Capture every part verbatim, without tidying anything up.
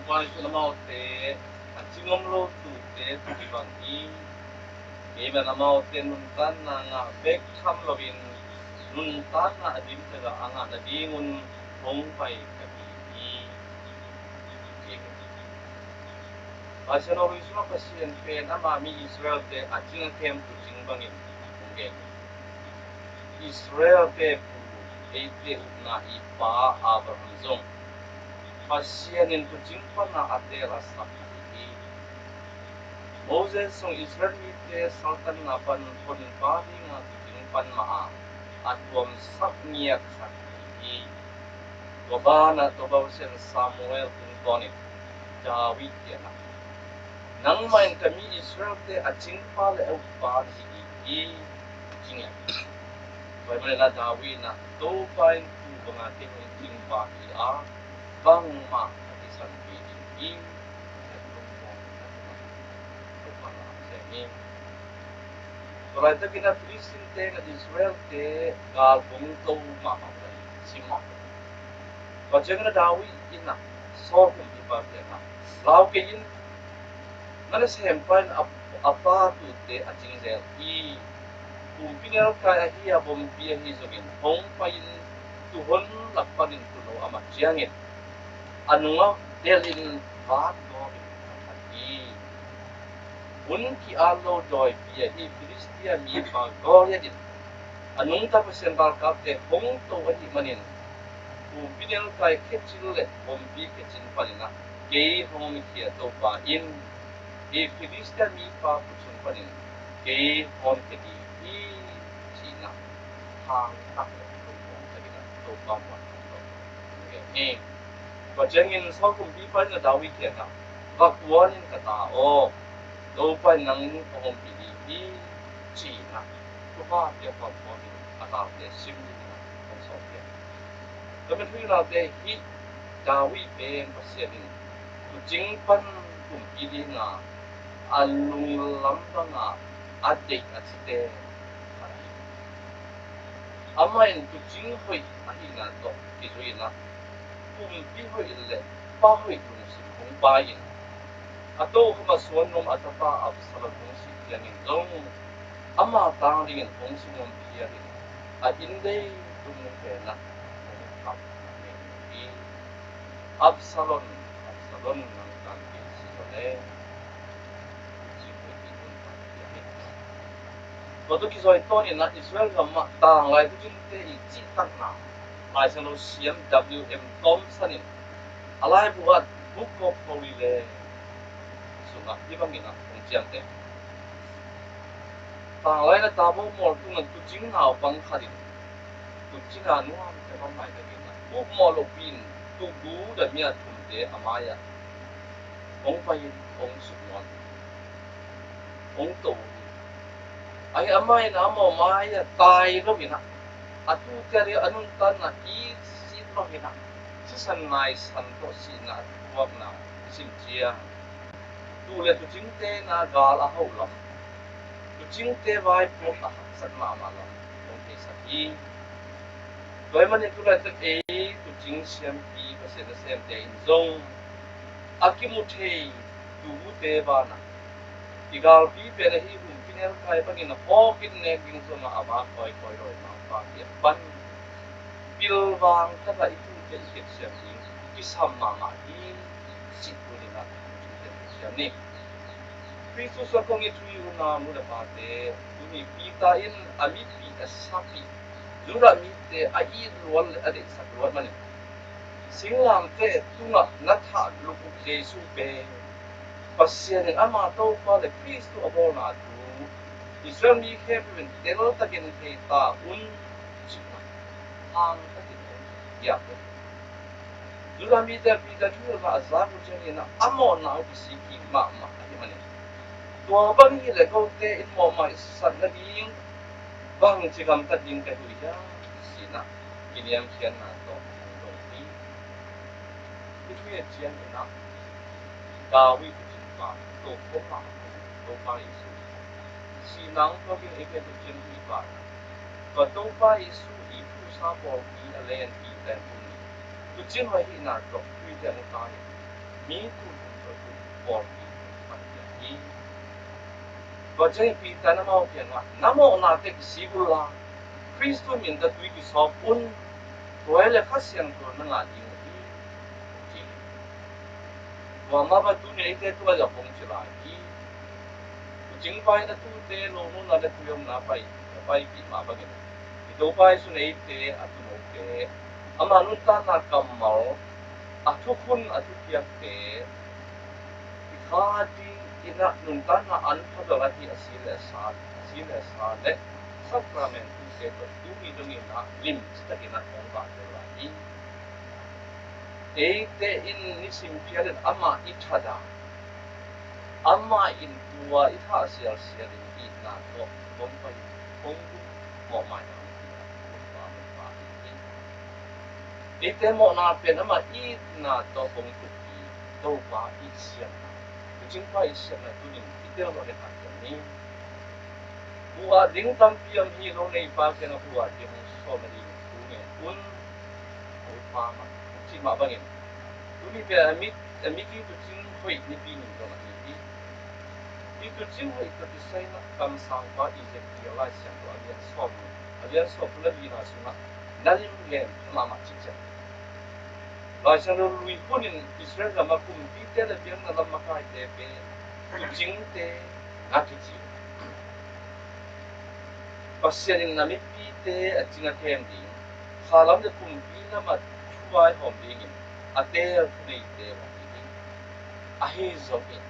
Tua ahih ciangin amaute a cing om lo tute thupi bang hi. Kei bel amaute nuntakna ngah bek tham loin nuntakna a dim takah a ngah nadingun hong pai ka hi hi. Pasian aw, hih sungah Pasian pen ama mi Israelte a cing a kem tuucing bangin hong gen hi. Israelte pu, eite upna i pa Abraham zong Pasian in tuucing pana a teel a sak hi. Moses zong Israel mite saltanna pan honpa dinga tuucing pan mah a, a tuamsak ngiaksak hi. Tua banah tua Pasian Samuel tungtawnin David kiangah, nangmah in ka mi Israelte a cingpa le a uppa na hi hi, ci ngiat. Tua ahih manin ah David in ah, Topa in tu banga kei hong cingpa hi a, bangmah a kisan kei ding hi, Pasian lungmuang in ah Topa na a hi. Tua laitakin ah Philistine-te in ah Israelte galbong to mahmah uh hi, sim mahmah uh hi. Tua ciangin ah David in ah Saul kumpipa kiangah, lau kei in, na nasempa in a, a pa tute a cing zel hi. Kumpi nelkai ahi a, bompi ahi zongin hong pai in, tuuhon lak panin tuuno a mat ciangin a nungah delhin vat gawpin a that hi. Hun ki-at lo dawipi ahi Philistia mipa Goliath in a nungta Pasian galkapte hong to ahih manin, kumpi nelkai khecin le bompi khecin panin ah, kei hong mikhia Topa in hih Philistia mipa khut sung panin kei hong khia ding hi, ci-in ah hangtak le lungmuang takin ah Topa muan hong gen hi. Tua ciangin Saul kumpipa in ah David kiangah, va kuan in ka ta aw, Topa in nang hong ompih ding hi, ci-in ah thupha pia kawmkawm in a talte sim dingin ah hong sawm hi. Ka mithmuh naute, hih David pen Pasian in tuucing pan kumpi dinga a lunglam banga a deih a cite khat hi. Amah in tuucing hoih ahihna tawh kizui in ah kumpi hoih le pa hoih lungsim hong pai in, a tokhom a suan nuam a tapa Absalom hong sih ciangin zong ama tang dingin hong sungnuam phial in, a inndei tung pen ah hong kap a ngen hi. Absalom, Absalom, nang tang kei si lo leh, tuucing hoih in hong kap hi. Tua tawh kizui tawnin ah Israel gam ah tanglai tuucingte i cihtakna Laisiangtho siam W M Thompson in a laibu ah Book of Holy Land sungah hih bangin ah hong ciamteh. Tanglai in ah Tabor mual tungah tuucing naupang khat in tuucing a nuamte bang maitak in ah upmawh lohpi in tuubu damiah thumte a mai-ah hong pai in hong suknuam hi, hong to hi. Ahi, amah in ah a mawh mai-ah tai lo in ah, a tute ading a nuntakna itsit lo in ah, sisan naisan tawh sihna a thuakna i sim ciang, tuu le tuucingte in ah gal a hauh lam, tuucingte vaipuak a haksat mahmah lam hong theisak hi. Tua ahih manin tulaitak ei tuucing siampi, Pasian nasemte in zong a kimu thei tuubute banah i galpi pen ahi kumpi nelkai bangin hawk in nek ding zongah a vak kawikawi dawimangpa kiang pan pilvang takah i tute i khek siam ding kisam mahmah hi, cih tuni-in ah tuucingte khek siam ni. Khristu sungah kong it uh unau nu le pate, tuni Peter in a mipih a sapih Judah mite a it luat le a deihsak luat manin, singlamteh tungah na thah luk uh Jesu pen Pasian in ama Topa le Khristu a bawlna thu Israel mi khempeuh in teltakin thei ta un, ci-in ah hangtakin hong piak uh hi. Judah mite Peter thuhilhna a zak uh ciangin ah a mawhna uh kisik kik mahmah ahih manin, tua bang hileh kote in mawhmaisat nading bangci gamtat ding ka hi uh hiam, ci-in ah kiniamkhiatna tawh hong dong hi. Hih thu i et ciangin ah David tuucingpa, tokhom ah a tung Topa Jesu, sihna hong tuakin ei pen tuucing hi pa, tua Topa Jesu i phuhsa pawlpi a len Peter in tuni tuucing hoih ahihna tawh thu i et ciangin Mi tul tul tul pawl hi. Tua ciang Peter in amau kiangah, na mawhnate kisik unla, Khristu min tawh tui kisawp un, tua hi leh Kha Siangtho na ngah ding uh hi, ci. Tua mah bang tuni eite tua zah hong ci lai hi. Tuucing pa in a tuute, lo nunna le tui omna pai, a paipih mah bangin, i Topa Jesu in eite a tuunote, ama nuntakna kammal, a thukhun a thupiakte, i kha dingin a nuntakna an pha bel ahi a si le a sa, a si le a sa le sakramentte tawh tuni dongin a lim citakin a hong vak tel lai hi. Eite in nisim phialin amah i thadah, amah in tua i thah sialsial in itna tawh hong pai, hong tung mawhmaina hong pia, hong pa, hong pa hi. Eite mawhna pen amah itna tawh hong tung hi. Topa i siamna, tuucing pa i siamna tunin i tel mawh le khat ni. Hu a ding tampi om hi lo, neipa kiangah hu a ding hong sawm a ding thu ngen un. Topa mah, ci mah bangin, tuni pen a mi, a mi ki tuucing hoih nipi ning zong ahi hi. Hih tuucing hoih tawh kisai in kamsangpa Ezekiel Lai Siangtho a lian sawm, a lian sawm le lina sungah na lim gen mahmah cih ciang, Lai Siangtho lui hunin Israel gam a kumpite le biakna lam makaite pen tuucingte na kici. Pasian in na mipite a cing a kem ding, kha lam le kumpi lam a thuvaihawm dingin a teel thuneite uh ahi hi. Ahi zongin,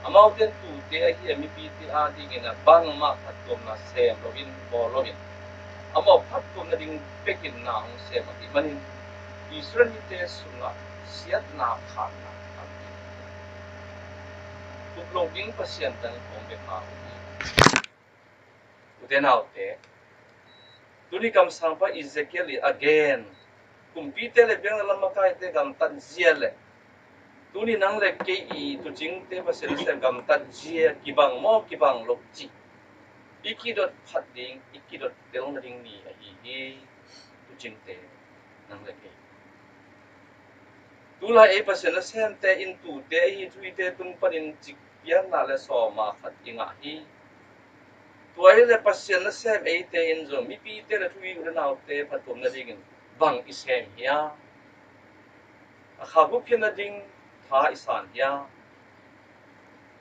amaute in tuute ahi a mipite adingin a bangmah phattuamna sem loin, bawl loin, amau phattuamna ding bekin na hong sem ahih manin, Israel mite sungah siatna, khanna a om hi. Tup loh ding Pasian tang hong bia kha uh hi. Ute naute, tuni kamsangpa Ezekiel in a gen, kumpite le biakna lam makaite gamtat zia le tuni nang le kei i tuucingte Pasian nasem gamtat zia kibang maw, kibang lo cih i kidot phat ding, i kidot tel nading ni ahi hi. Tuucingte, nang le kei, tulai ei Pasian nasemte in tuute ahi thuhite tung panin cik pianna le sawma khat i ngah hi. Tua hi leh Pasian nasem eite in zong mipite le thuhih u le naute phattuam nadingin bang i sem hiam? A kha gupkhiat nading tha i san hiam?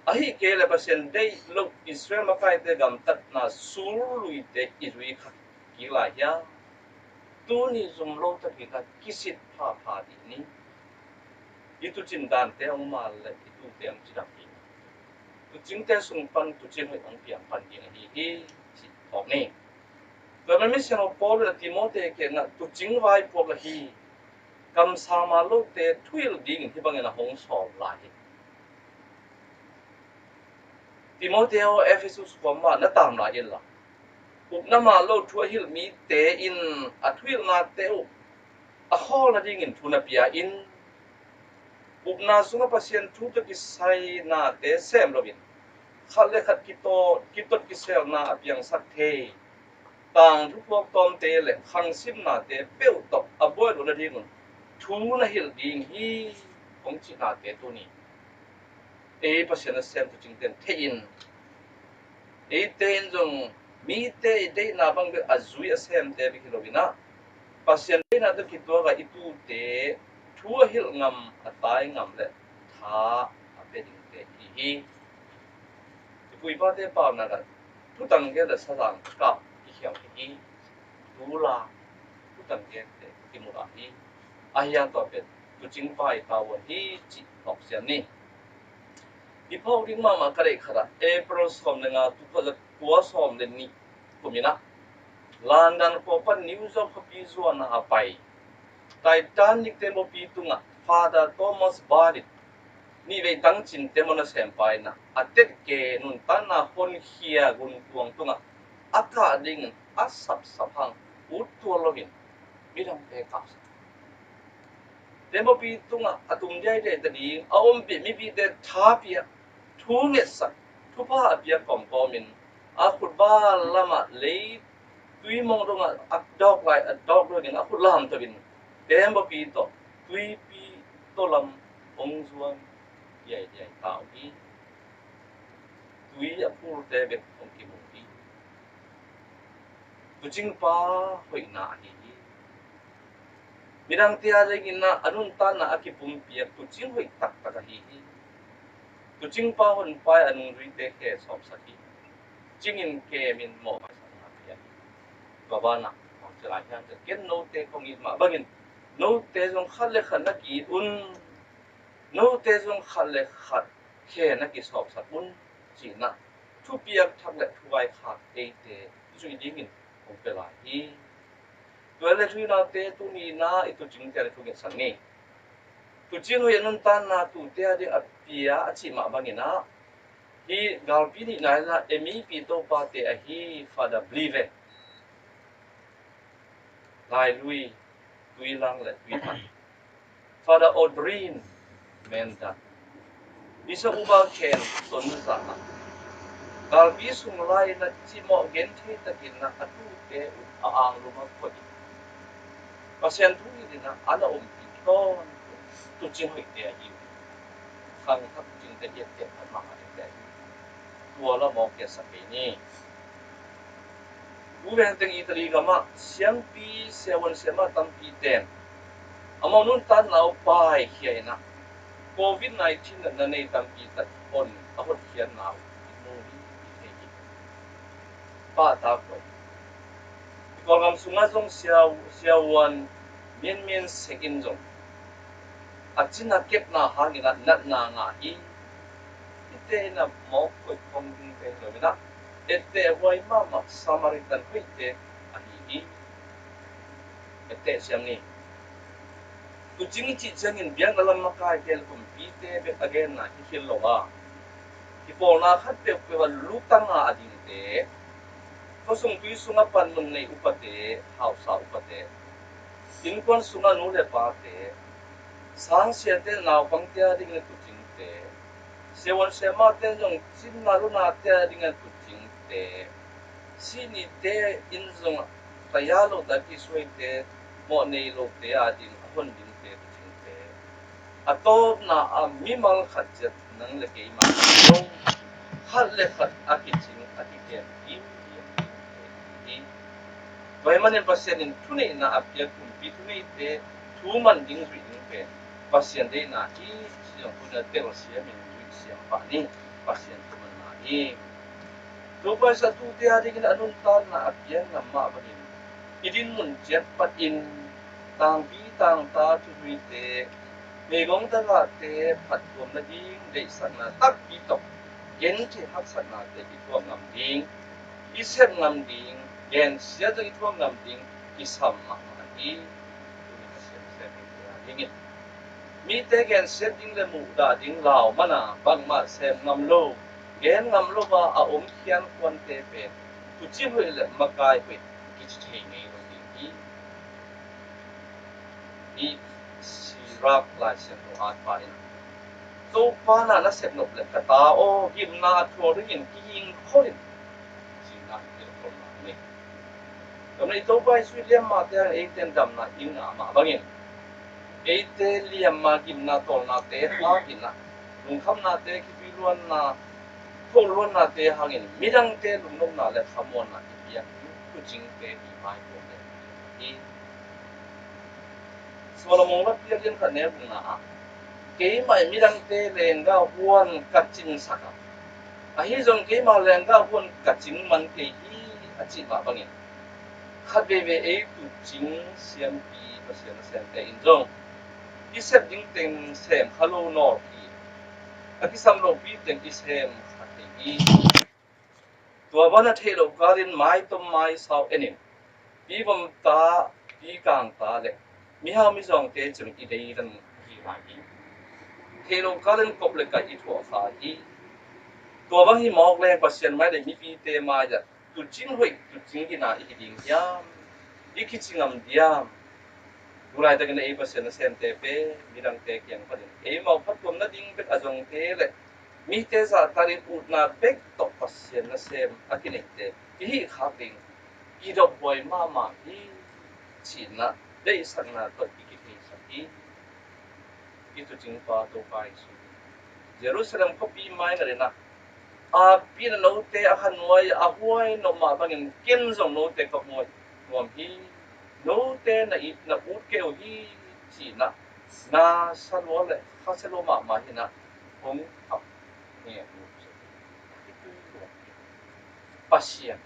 Ahih kei leh Pasian deih loh Israel makaite gamtatna sulluite i zui kha kik lai hiam? Tuni zum lo takik a kisit phapha dih ni. I tuucin dante hong mal leh i tuute hong cidam ding, tuucingte sung pan tuucin hoih hong piang pan ding ahi hi, cih phawk ni. Tua ahih manin misiangtho Paul in a Timote kiangah tuucing vaipuak ahi kamsang man lote thuhilh dingin hih bangin a hong sawl lai hi. Timote aw, Efesus khua mah na tam lai inla, upna man lo thu a hilh mite in a thuhilhnate uh a khawl nadingin thu na pia in. Upna sungah Pasian thu tawh kisai nate sem loin, khat le khat kitot, kitot kiselna a piangsak thei tangthu phuak tawmte le khangsimnate peuh tawh a buai loh nadingun thu na hilh ding hi, hong cihnate tuni ei Pasian nasem tuucingte in thei in, eite in zong mite i deihna bang bek a zui a semte bek hi loin ah, Pasian deihna tawh kituak a i tuute thu a hilh ngam, a tai ngam le tha a pia dingte i hi hi. I pu i pate paunak ah thutang gen le sazang kap i khial hi hi. Tula thutang gente i mu lai hi. Ahi hang tua pen tuucing pa i tau hi cih phawk siam ni. I phawk ding mahmah ka deih khat ah April sawm le nga, tul kua za kua sawm le nih kum in ah, London khua pan New York khuapi zuan a pai Titanic tembaw pi tungah Father Thomas Bartlett, nihvei tangcin tembaw nasempa in ah, a tetke nuntakna honkhia gunkuang tungah a kah dingin a sapsap hang ut tual loin midangte kapsak. Tembaw pi tungah a tum diaidiai ta ding a ompih mipite tha pia, thu ngetsak, thupha a piak kawmkawmin a khutbal lamah lei tui mong dongah a dawk lai, a dawk dongin a khut lamto in tembaw pi tawh tuipi tawh lam hong zuan diaidiai ta uh hi. Tui a phulte bek hong kimu hi. Tuucingpa hoihna ahi hi. Midangte a dingin ah a nuntakna a kipumpiak tuucing hoih taktak ahi hi. Tuucingpa honpai a nungzuite khe sawpsak hi. Cingin kemin mawhmaisakna pia hi. Tua banah hong ci lai hiam cih leh, ken note kong it mah bangin note zong khat le khat na ki-it un. Note zong khat le khat khe na kisawpsak un, ci-in ah thupiak thak le thugaikhak eite zuih dingin hong pia lai hi. Tua le thuhilhnate, tuni-in ah i tuucingte a ding thungetsak ni. Tuucing hoih a nuntakna tuute a ding a pia a cih mah bangin ah, hih galpi nihna in ah M E P topate ahi Father Blive, Lailui, Tuilang le Tuithan, Father Audrey Menda, Bishop Uba Ken Tonzang, galpi sung lai-in ah cimawh genthei takin ah a tuute uh a anglum ah koih in, Pasian thu hilh in ah a na ompih tawntung tuucing hoihte ahi uh. Khangthak tuucingte hi a, tek khat mah a tek te ahi uh. Tua la mawk kiasak kei ni. U Veng teng Italy gamah siampi, siavuan siamah tampi ten amau nuntakna uh paikhia in ah, Covid nineteen natna nei tampi tak hon a hotkhiatna uh i mu hi, i thei hi. Pahtak koi. I Kawlgam sungah zong sia, siavuan mianmian sek in zong a cina kepna hangin ah natna ngah hi. Hihte in ah mawk koih khong ding pen zong in ah etteh huai mahmah Samaritan hoihte ahi hi. Etteh siam ni. Tuucing i cih ciangin biakna lam makaite le kumpite bek a genna hi khin lo a, kipawlna khat peuhpeuh ah lutang a a dingte, khuasung tuisung a panmun nei upate, hausa upate, innkuan sungah nu le pate, sangsiate naupangte a dingin a tuucingte, siavuan siamahte zong cinna lunate a dingin a tuucingte, sih nite in zong taya lo ta kisuaite, mawh nei lote a ding a hon dingte, tuucingte, a tawpna ah mimal khat ciat nang le keimah lo, khat le khat a kicing a kikem hi. Tua ahih manin Pasian in thuneihna a piak kumpi thuneite thu man ding zuih ding pen Pasian deihna hi, ci-in tuni-a telsiam in zuih siam pah ni. Pasian thumanna hi. Topa Jesuh tuute a dingin a nuntakna a piak ngam mah bangin i dinmun ciat patin tangpi tangta thuzuite, meigong tagahte phattuam nading deihsakna takpi tawh genthei haksatnate i thuak ngam ding, i sep ngam ding, gensiat zong i thuak ngam ding kisam mahmah hi. Tuni Pasian sem hi a dingin mite gensiat ding le muhdah ding lau mana bangmah sem ngam lo, gen ngam lo a a om khian kuante pen tuucing hoih le makai hoih kici thei ngei lo ding hi. Hih Sirak Lai Siangtho atpa in, Topa na na sep nop le ka ta aw, gimna a thuak dingin kihing khol in, ci-in ah kilkholna nei. Tua manin Topa Jesuh i liammate hangin eite in damna i ngah mah bangin eite liamma gimna tawlnate hangin ah, lungkhamnate, khitui luanna, khol luannate hangin midangte lungnopna le khamuanna i piak tuucingte i maipawh le hi. Solomon Lapi a lian khat neu bungna ah, keimah in midangte lenggah huan ka cingsak a, ahi zong keima lenggah huan ka cing man kei hi, a cih mah bangin khat veivei ei tuucing siampi Pasian nasemte in zong i sep ding teng sem kha lo nawl hi. A kisam lopi teng i sem kha thei hi. Tua banah theih loh kalin maitom maisau en in, pi vom ta, pi kang ta le mihau mizawngte cih i deidan hi lai hi. Theih loh kalin kop le kaih i thuah kha hi. Tua bang hi mawk leng Pasian mai le mipite mai-ah tuucing hoih, tuucing gina i hi ding hiam? I kici ngam diam? Tulaitakin ei Pasian nasemte pen midangte kiang panin eimau phattuam nading bek a zongte le mite zahtakin utna bek tawh Pasian nasem a kineihte i hih khak ding i dophuai mahmah hi, ci-in ah deihsakna tawh i kitheisak hi. I tuucingpa Topa Jesu Jerusalem khuapi mai ngat in ah, aapih in ah note a khanuai a huai nop mah bangin ken zong note ka huai nuam hi. Note na it na ut kei uh hi, ci-in ah na sa lua le khasia lua mahmah hi-in ah hong ap ngen uh. Pasian.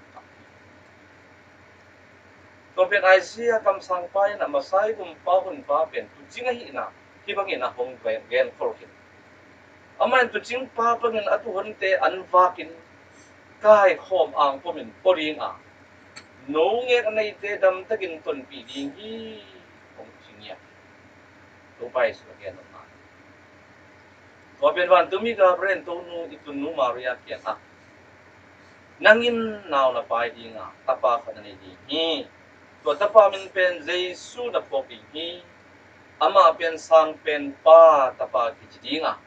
Tua pen Isaiah kamsangpa in ah Messiah gumpa hunpa pen tuucing ahihna hih bangin ah hong gen, genkhol khin. Amah in tuucingpa bangin a tuuhonte an vakin kaikhawm angkomin pua ding a, no ngek a neite damtakin tonpih ding hi, hong ci ngiat hi. Topa Jesu a gen nopna. Tua pen vantungmi Gabriel in Tonu i tunnu Maria kiangah, nang in nau na pai ding a, tapa khat na nei ding hi. Tua tapa min pen Jesu na phuak ding hi. Amah pen Sangpenpa Tapa kici ding a,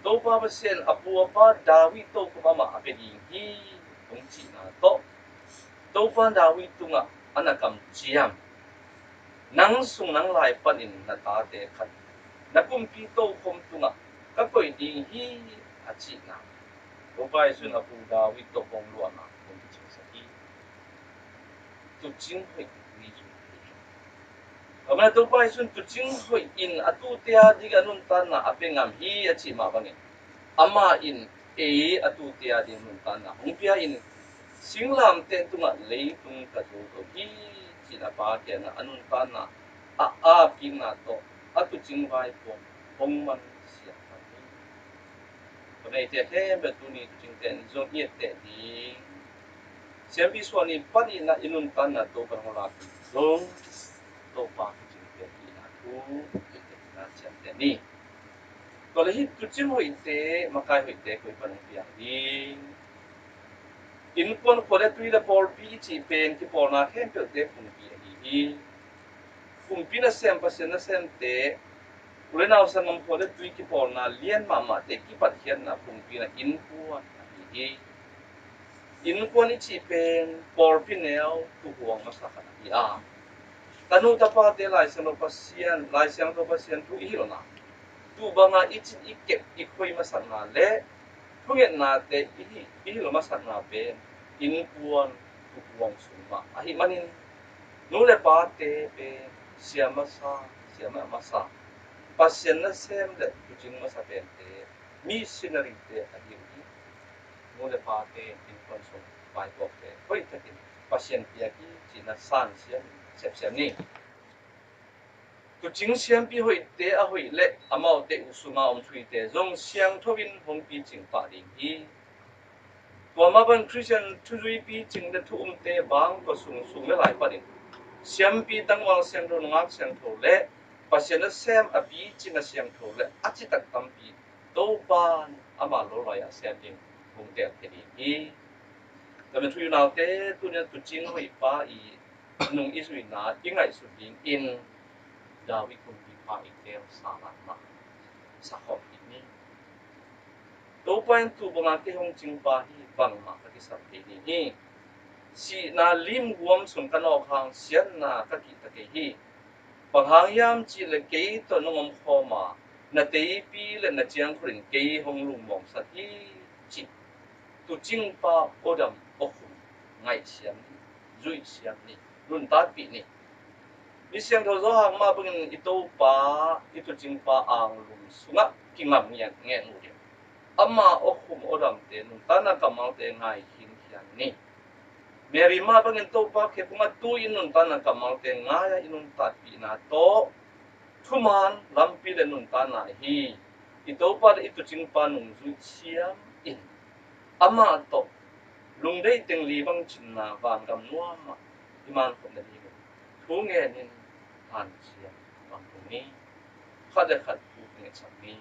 Topa Pasian a pu a pa David tokhom amah a pia ding hi, hong cihna tawh Topa David tungah a na kamciam, nang sung nang lai panin na tate khat na kumpi tokhom tungah ka koih ding hi, a cihna. Topa Jesu in a pu David tawh bawngluahna hong kicingsak hi. Tuucing hoih ni zui hi. Amah Topa Jesu in tuucing hoih in a tuute a ding a nuntakna a pia ngam hi a cih mah bangin, amah in ei a tuute a ding nuntakna hong pia in, singlamteh tungah leitung ka zo zo hi, ci-in a pa kiangah a nuntakna a apkikna tawh a tuucing vaipuak hong man siangtho hi. Tua pen eite khempeuh tuni tuucingte in zong i etteh ding, siampi suah ni pan in ah i nuntakna Topa hong lak in zong Topa tuucingte hihna thu i etteh ding a ciamteh ni. Tua leh hih tuucing hoihte, makai hoihte koi pan hong piang ding? Innkuan, khua le tui le pawlpi i cih pen kipawlna khempeuhte pumpi ahi hi. Pumpi nasem, Pasian nasemte, u le nau, sanggam, khua le tui kipawlna lian mahmahte kipatkhiatna pumpi in ah innkuan ahi hi. Innkuan i cih pen pawlpi neu tuuhuang masa khat ahi a, tanu tapate Lai Siangtho Pasian, Lai Siangtho Pasian thu i hilhna, tuu banga i cin i kep i khoi masakna le thungetnate i hi, i hilh masakna pen innkuan tuuhuang sung mah ahih manin, nu le pate pen sia masa, sia mah masa, Pasian nasem le tuucing masa pente, missionary-te ahi uh hi. Nu le pate innkuan sung vaipuakte hoih takin Pasian piak hi cihna san siam, sepsiam ni. Tuucing siampi hoihte a hoih le amaute uh sunga om thuite zong siangtho in hong picing pah ding hi. Tua mah bang Khristian thuzui picing le thu umte bang tua sung, sung le lai panin siampi tangval siangtho, nungak siangtho le Pasian nasem a picing a siangtho le a citak tampi Topa in ama lo lai-ah sem ding hong teel thei ding hi. Ka mithoi unaute, tuni-a tuucing hoihpa i nung i zuihna i ngaihsut dingin David kumpipa i teel sa lai mah sa khawm kik ni. Topa in tuu banga kei hong cingpa hi, bangmah ka kisam kei ding hi. Sihna limguam sung ka nawk hang siatna ka kihta kei hi. Bang hang hiam cih leh kei tawh nong omkhawm a, na teipi le na ciangkhol in kei hong lungmuangsak hi, ci. Tuucingpa awdam awkhum ngaihsiam ni, zuihsiam ni, nuntakpih ni. Mi siangtho Johan mah bangin i Topa, i tuucingpa anglum sungah kingamngiat ngeh uh hi. Ama awkhum awdamte, nuntakna kammalte ngai khinkhian ni. Mary mah bangin Topa khekung a tui in nuntakna kammalte ngai-a i nuntakpihna tawh thuman lampi le nuntakna hi. I Topa le i tuucingpa nungzui siam in, amah tawh lungdeih teng li bang cinna vangam nuamah i mankhop nadingin thu ngenin hanciam bang tung ni. Khat le khat thu ngetsak ni.